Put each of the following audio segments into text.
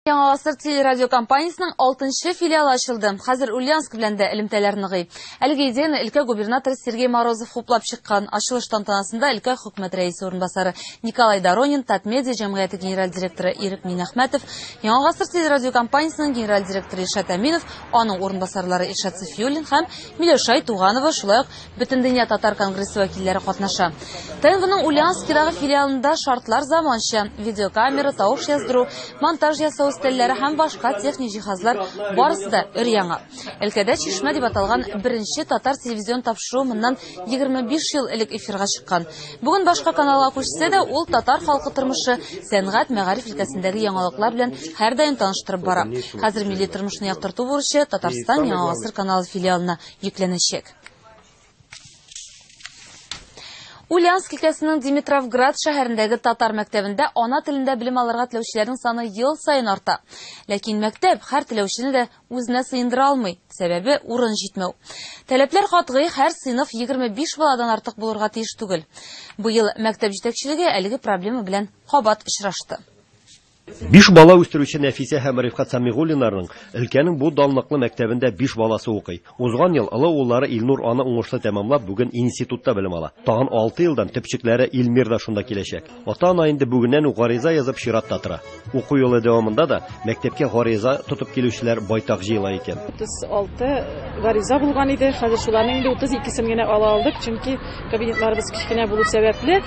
Яңа гасыр телерадиокомпаниясенең алтынчы филиалы ачылды. Хәзер Ульяновск белән дә элемтәләр ныгый. Әлеге идеяне өлкә губернаторы Сергей Морозов хуплап чыккан. Ачылыш тантанасында өлкә хөкүмәт рәисе урынбасары Николай Доронин, Татмедиа җәмгыяте генераль директоры Ирек Минәхмәтов, Яңа гасыр телерадиокомпаниясенең генераль директоры Илшат Әминов, аның урынбасарлары Илшат Сафиуллин һәм Миләүшә Айтуганова, шулай ук Бөтендөнья татар конгрессы вәкилләре катнаша. ТНВның Ульяновскидагы филиалында шартлар заманча. Видеокамера, тавыш яздыру, монтаж ясау өстәлләре һәм башка техник җиһазлар барысы да өр-яңа. Өлкәдә Чишмә дип аталган беренче татар телевизион тапшыруы моннан 25 ел элек эфирга чыккан. Бүген башка каналга күчсә дә, ул татар халкы тормышы, сәнгать, мәгариф өлкәсендәге яңалыклар белән һәрдаим таныштырып бара. Хәзер милли тормышны яктырту бурычы Татарстан Яңа гасыр каналы филиалына йөкләнәчәк. Ульяновск өлкәсенең Димитровград шәһәрендәге татар мәктәбендә ана телендә белем алырга теләүчеләрнең саны ел саен арта. Ләкин мәктәп һәр теләүчене дә үзенә сыендыра алмый. Сәбәбе урын җитмәү. Таләпләр катгый, һәр сыйныф 25 баладан артык булырга тиеш түгел. Быел мәктәп җитәкчелеге әлеге проблема белән кабат очрашты. Биш бала үстерүче Нәфисә һәм Рифкать Самигуллиннарның өлкәнең бу данлыклы мәктәбендә биш баласы укый. Узган ел олы уллары Илнур аны уңышлы тәмамлап, бүген институтта белем ала. Тагын алты елдан төпчекләре Илмир да шунда киләчәк. Ата-ана инде бүгеннән үк гариза язып чиратта тора. Уку елы дәвамында да мәктәпкә гариза тотып килүчеләр байтак җыела икән. 36 гариза булган иде, хәзер шуларның инде 32сен генә ала алдык, чөнки кабинетларыбыз кечкенә булу сәбәпле,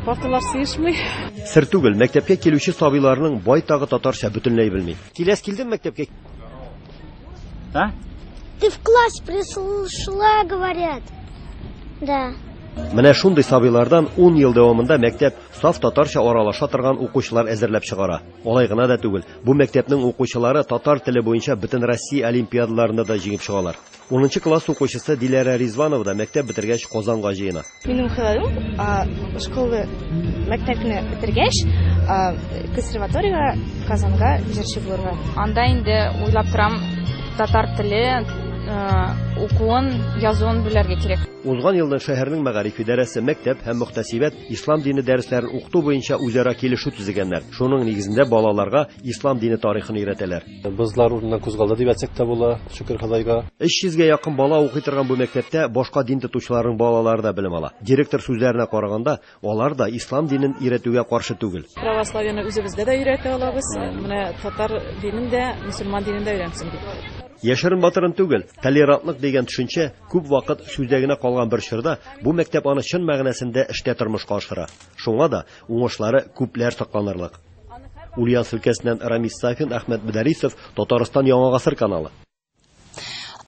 парталар сыешмый. Сер түгел, мәктәпкә килүче сабыйларның байтагы татарча бөтенләй белми. Киләс килдеме мәктәпкә? А? Ты в класс пришла, говорят. Да. Менә шундый сабыйлардан 10 ел дәвамында мәктәп саф татарча аралаша торган укучылар әзерләп чыгара. Алай гына да түгел, бу мәктәпнең укучылары татар теле буенча Бөтенроссия олимпиадаларында да җиңеп чыгалар. Унынчы класс укучысы Диләрә Ризванова да мәктәп бетергәч Казанга җыена. Минем хыялым, школа мәктәпне бетергәч, консерваториягә Казанга җырчы булырга. Анда инде уйлап торам, татар теле укуын, язуын белергә кирәк. Узган елдан шәһәрнең мәгариф идарәсе, мәктәп һәм мөхтәсибәт ислам дине дәресләрен укыту буенча үзара килешү төзегәннәр. Шуның нигезендә балаларга ислам дине тарихын өйрәтәләр. Бозлар урыннан кузгалды дип әйтсәк тә була, шөкер Ходайга. 300 гә якын бала укый торган бу мәктәптә башка дин тотучыларның балалары да белем ала. Директор сүзләренә караганда, алар да ислам динен өйрәтүгә каршы түгел. Православиене үзебездә дә өйрәтә алабыз. Менә татар динен дә, мөселман динен дә өйрәнсен дип. Яшерен батырын түгел, толерантлык дигән төшенчә күп вакыт сүздә генә калган бер чорда бу мәктәп аны чын мәгънәсендә эштә тормышка ашыра. Шуңа да уңышлары күпләр сокланырлык. Ульяновск өлкәсеннән Рамис Сафин, Әхмәт Мөдәрисов, Татарстан Яңа гасыр каналы.